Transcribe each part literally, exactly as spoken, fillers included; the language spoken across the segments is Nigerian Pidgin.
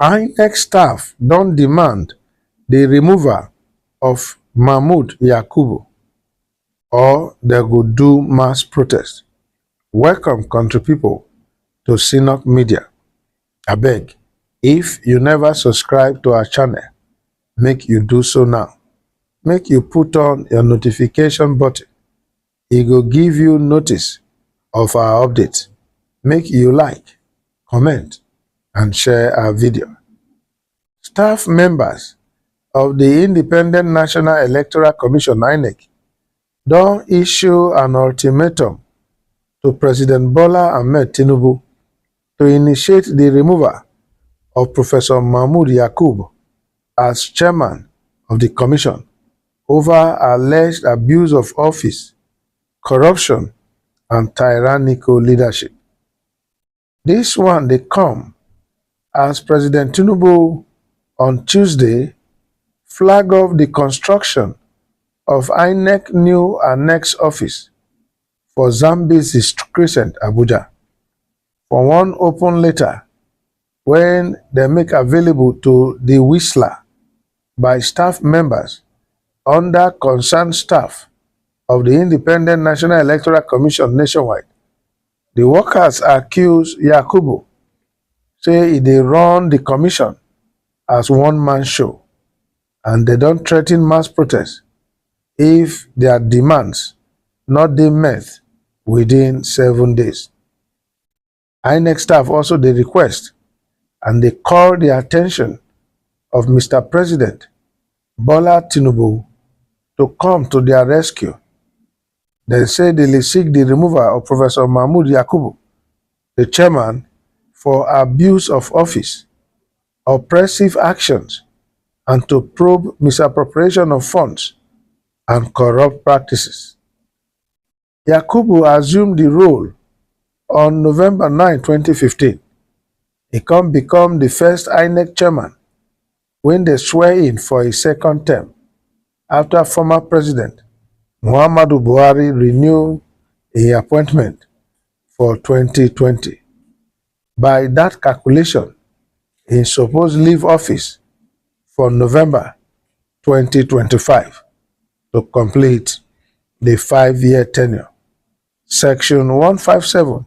INEC staff don demand the removal of Mahmoud Yakubu, or they go do mass protest. Welcome, country people, to Synok Media. Abeg, if you never subscribe to our channel, make you do so now. Make you put on your notification button. E go give you notice of our updates. Make you like, comment, and share our video. Staff members of the Independent National Electoral Commission, INEC, don issue an ultimatum to President Bola Ahmed Tinubu to initiate the removal of Professor Mahmoud Yakub as chairman of the commission over alleged abuse of office, corruption, and tyrannical leadership. This one dey come as President Tinubu on Tuesday flag off the construction of INEC new annex office for Zambezi Crescent, Abuja. For one open letter wey dem make available to the Whistler by staff members under concerned staff of the Independent National Electoral Commission nationwide, the workers accuse Yakubu say e dey run the commission as one-man show, and they don threaten mass protest if their demands not dey met within seven days. INEC staff also dey request and dey call the attention of Mister President Bola Tinubu to come to their rescue. Dem say dem dey seek the removal of Professor Mahmoud Yakubu, the chairman, for abuse of office, oppressive actions, and to probe misappropriation of funds and corrupt practices. Yakubu assume the role on November nine, twenty fifteen. E come become the first INEC chairman wey dem swear in for a second term after former President Muhammadu Buhari renew im appointment for twenty twenty. By that calculation, im suppose leave office for November twenty twenty-five to complete the five-year tenure. Section one five seven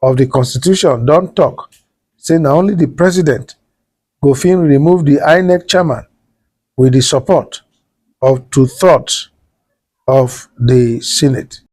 of the Constitution don talk say na only the president go fit remove the INEC chairman with the support of two-thirds of the Senate.